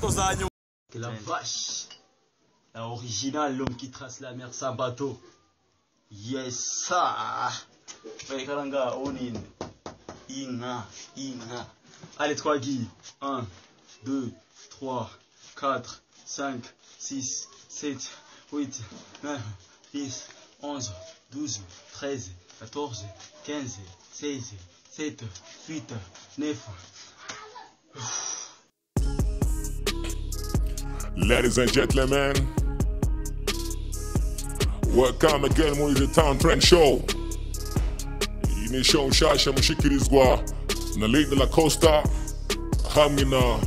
Foto za nyuma. La vache, la originale, l'homme qui trace la mer sans bateau. Yes, sir. Karanga, onin. Inga, inga. Allez, 3 Guy. 1, 2, 3, 4, 5, 6, 7, 8, 9, 10, 11, 12, 13, 14, 15, 16, 7, 8, 9. Ladies and gentlemen, welcome again muri The Town Trend Show. Iyi ni show nshasha mushikirizwa na Linda La Costa hamwe na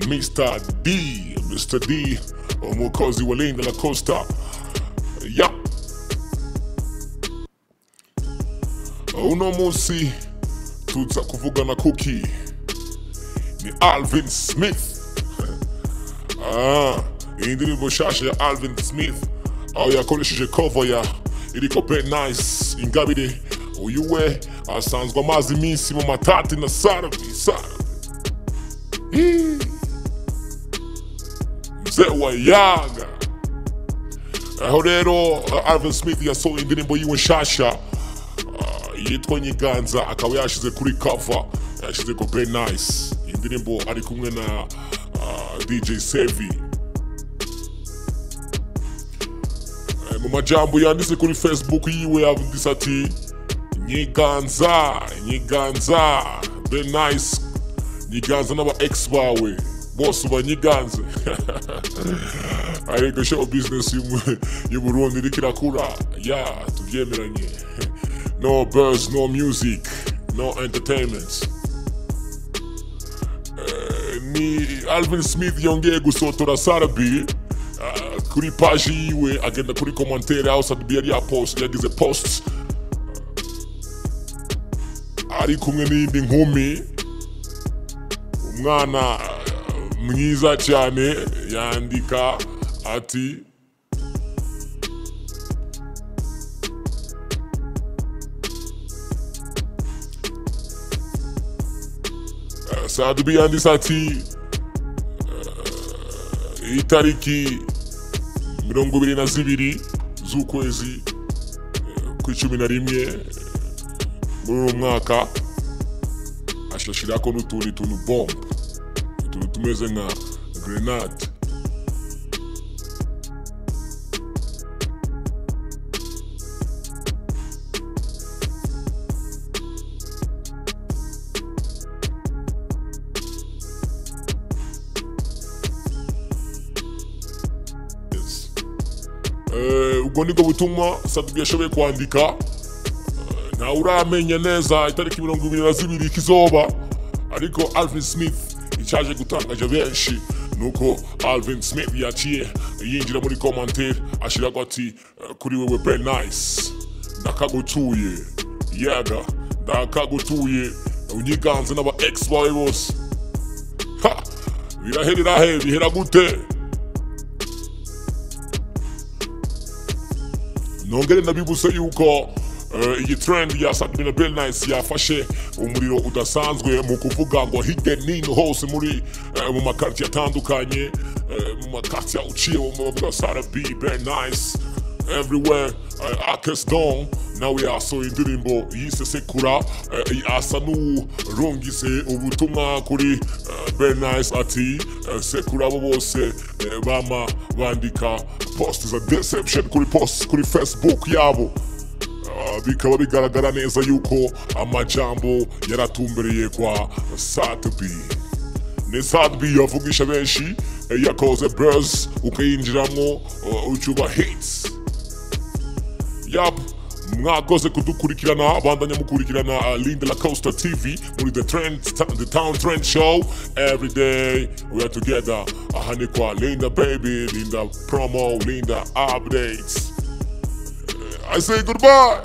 Mr. D, Mr. D, umukozi wa Linda La Costa. Ya. Uno munsi tuza kuvugana kuki ni Alvin Smith. Indirimbo nshasha ya Alvin Smith aho yakoresheje cover ya iriko Ben Nice Ingabire. Uyu we asanzwe amazi iminsi mu matati na Sarabi. Mzee wa Yaga. Aho rero Alvin Smith yasohoye indirimbo yiwe nshasha yitwa Nyiganza, akaba yashize kuri cover yashize ko Ben Nice. Indirimbo ari kumwe na DJ Sevi. Mu majambo yanditse kuri Facebook yiwe yavuze ati Nyiganza, Nyiganza, Ben Nice, Nyiganza n'aba ex bawe bose ubanyiganze. Ariko show business y'u Burundi iriko irakura, ya tuvyemeranye. No birds, no music, no entertainment. Ni Alvin Smith yongeye gusotora Sarabi kuri page yiwe, agenda kuri commentaire aho Sarabi yari yapost, yagize post ari kumwe n'iyindi nkumi, umwana mwiza cyane, yandika ati Sarabi yanditse ati itariki 22 z'ukwezi kw'icumi na rimwe muri uyu mwaka, ashashirako n'utundi tuntu bombe, utuntu tumeze nka grenade. Ubwo nibwo butumwa Sarabi yashoboye kwandika. Ntawe uramenya neza itariki 22 kizoba, ariko Alvin Smith icyaje gutangaje benshi nuko Alvin Smith yaciye yinjira muri commentaire ashirako ati kuri wewe Ben Nice, ndakagutuye yaga, ndakagutuye unyiganze n'aba ex bawe bose. Ha, biraherera he, bihera gute? Nongere ndabibutse yuko iyi trend ya Sarabi na Ben Nice yafashe umuriro udasanzwe mu kuvuga ngo hirya nino hose muri mu makartier atandukanye, mu makartier uciye mu bavuga Sarabi, Ben Nice everywhere. Akes Don nawe yasohoye indirimbo yise Sekura, asa n'urungise ubutumwa kuri Ben Nice ati Sekura abo bose bama bandika post za deception kuri post kuri Facebook yabo. Bikaba bigaragara neza yuko amajambo yaratumbereye kwa Sarabi. Ni Sarabi yavugisha benshi, yakoze buzz ukayinjiramo ucuba hits. Yap, mwakoze kudukurikirana, bandanya mukurikirana Linda La Costa TV muri The Trend, The Town Trend Show. Every day we are together. Aha ni kwa Linda Baby, Linda Promo, Linda Updates. I say goodbye.